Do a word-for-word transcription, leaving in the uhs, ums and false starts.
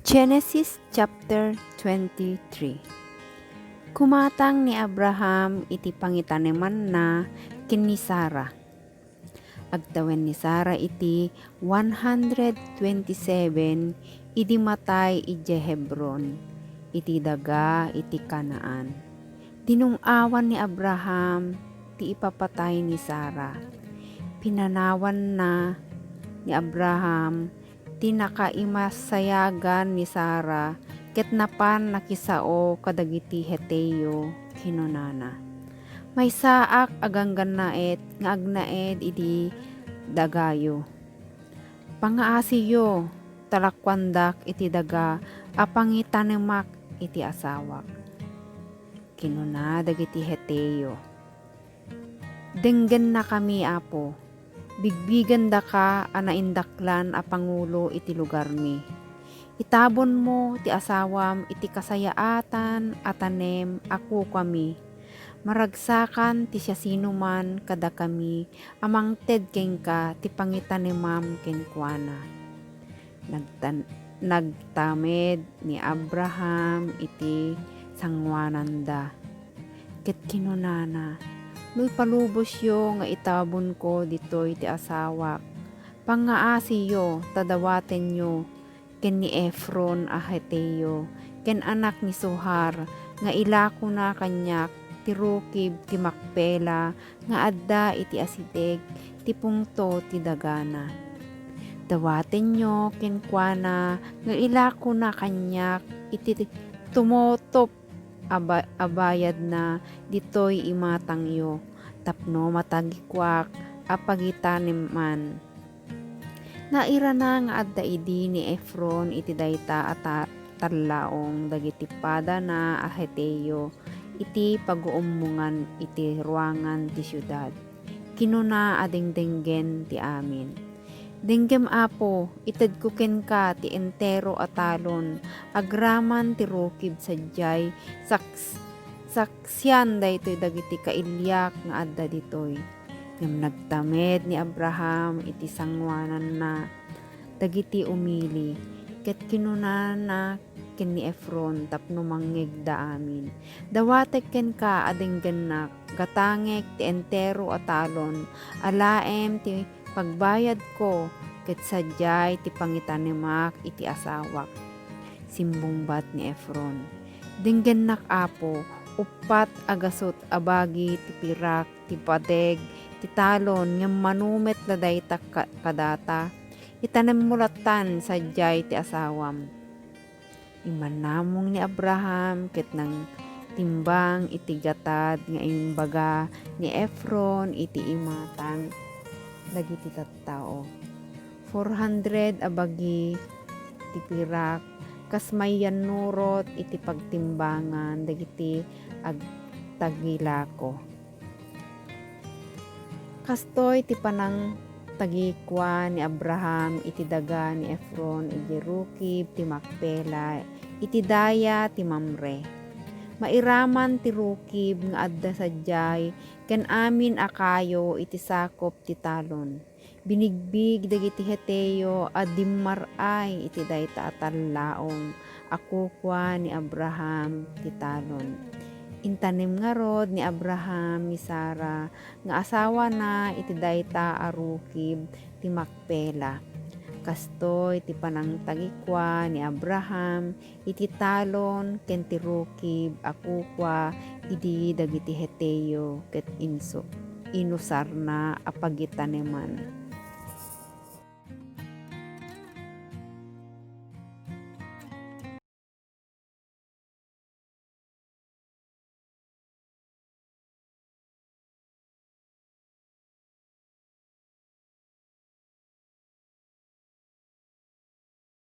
Genesis chapter twenty-three. Kumatang ni Abraham iti pangitanemanna ken ni Sara. Agtawen ni Sara iti one hundred twenty-seven idi matay idiay Hebron, iti daga iti Canaan. Dinung-awan ni Abraham ti ipapatay ni Sara. Pinanawanna ni Abraham ti nakaimasayagan ni Sara ket napan nakisao kadagiti Heteo, kinunana, "Maysaak a ganggannaet nga agnaed idi dagayo. Pangaasiyo, ta lakuandak iti daga a pangitanemak iti asawak." Kinuna dagiti Heteo, "Denggennakami, Apo. Bigbigendaka a naindaklan a pangulo iti lugarmi. Itabonmo ti asawam iti kasayaatan a tanem a kukuami. Maragsakan ti siasinoman kadakami a mangted kenka ti pangitanemam kenkuana." Nagtan-, nagtamed ni Abraham iti sangoananda, ket kinunana, "No ipalubosyo nga itabonko ditoy ti asawak, pangaasiyo ta dawatenyo ken ni Efron a Heteo ken anak ni Sohar nga ilakona kaniak ti rukib ti Macpela nga adda iti asideg ti pungto ti dagana. Dawatenyo kenkuana nga ilakona kaniak iti tumotop a ba-, a bayadna ditoy imatangyo tapno matagikuak a pagitaneman." Nairana nga adda idi ni Efron iti dayta a ta-, tallaong dagiti padana a Heteo iti paguummongan iti ruangan ti siudad. Kinuna a dengdenggen ti amin, "Denggem, Apo, itedko kenka ti entero a talon agraman ti rukib sadiay saks-, saksian daytoy dagiti kailiak nga adda ditoy." Ngem nagtamed ni Abraham iti sangoananna dagiti umili, ket kinunana ken ni Efron tapno mangngegda amin, "Dawatek kenka a denggennak, gatangek ti entero a talon a laem ti pagbayadko ket sadiay ti pangitanemak iti asawak." Simmungbat ni Efron, "Denggennak, Apo, uppat a gasut a bagi ti pirak ti pateg ti talon ngem mano met la dayta ka-, kadata? Itanemmo lattan sadiay ti asawam." Immannamong ni Abraham ket nangtimbang iti gatad nga imbaga ni Efron iti imatang dagiti tattao. Four hundred a bagi ti pirak, kas mayannurot iti pagtimbangan dagiti agtagilako. Kastoy ti panangtagikua ni Abraham iti daga ni Efron idiay rukib ti Macpela iti daya ti Mamre. Mairaman ti rukib nga adda sadiay ken amin a kayo iti sakop ti talon. Binigbig dagiti Heteo a dimmar-ay iti dayta a tallaong a kukua ni Abraham ti talon. Intanem ngarud ni Abraham ni Sara nga asawana iti dayta a rukib ti Macpela. Kastoy ti panangtagikua ni Abraham iti talon ken ti rukib a kukua idi dagiti Heteo ket insu-, inusarna a pagitaneman.